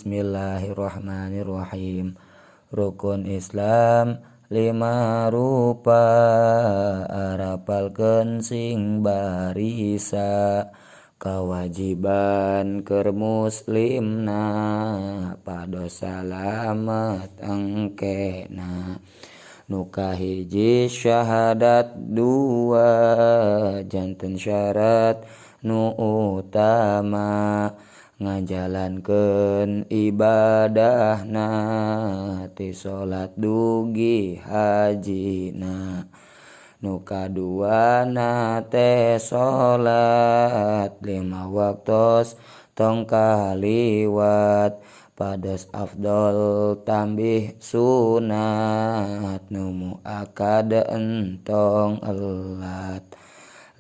Bismillahirrahmanirrahim. Rukun Islam lima rupa, arapalkeun sing barisa. Kawajiban keur muslimna, pados salamet engkena. Nu kahiji syahadat dua, janten syarat nu utama. Ngajalankeun ibadahna, ti salat dugi hajina. Nu kaduana teh salat lima waktos tong kaliwat. Pados afdol tambih sunat, nu muakad entong elat.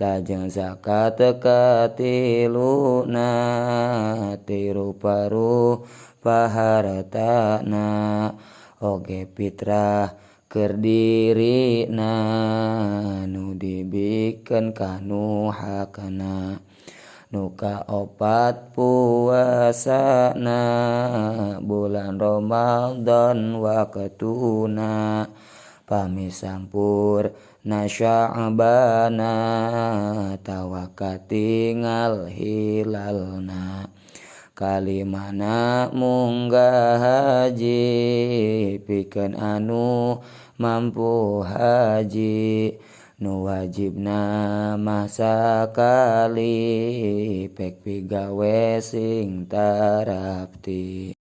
Lajeng zakat katiluna, tiru paruh pahartana. Oge fitrah keur dirina, nu dibikeun ka nu hakna. Nu kaopat puasana, bulan Ramadan waktuna. Pami sampurna Sya'bana, tawa katingal hilalna. Kalimana munggah haji, pikeun anu mampu haji. Nu wajibna mah sakali, pek pigawe sing tarapti.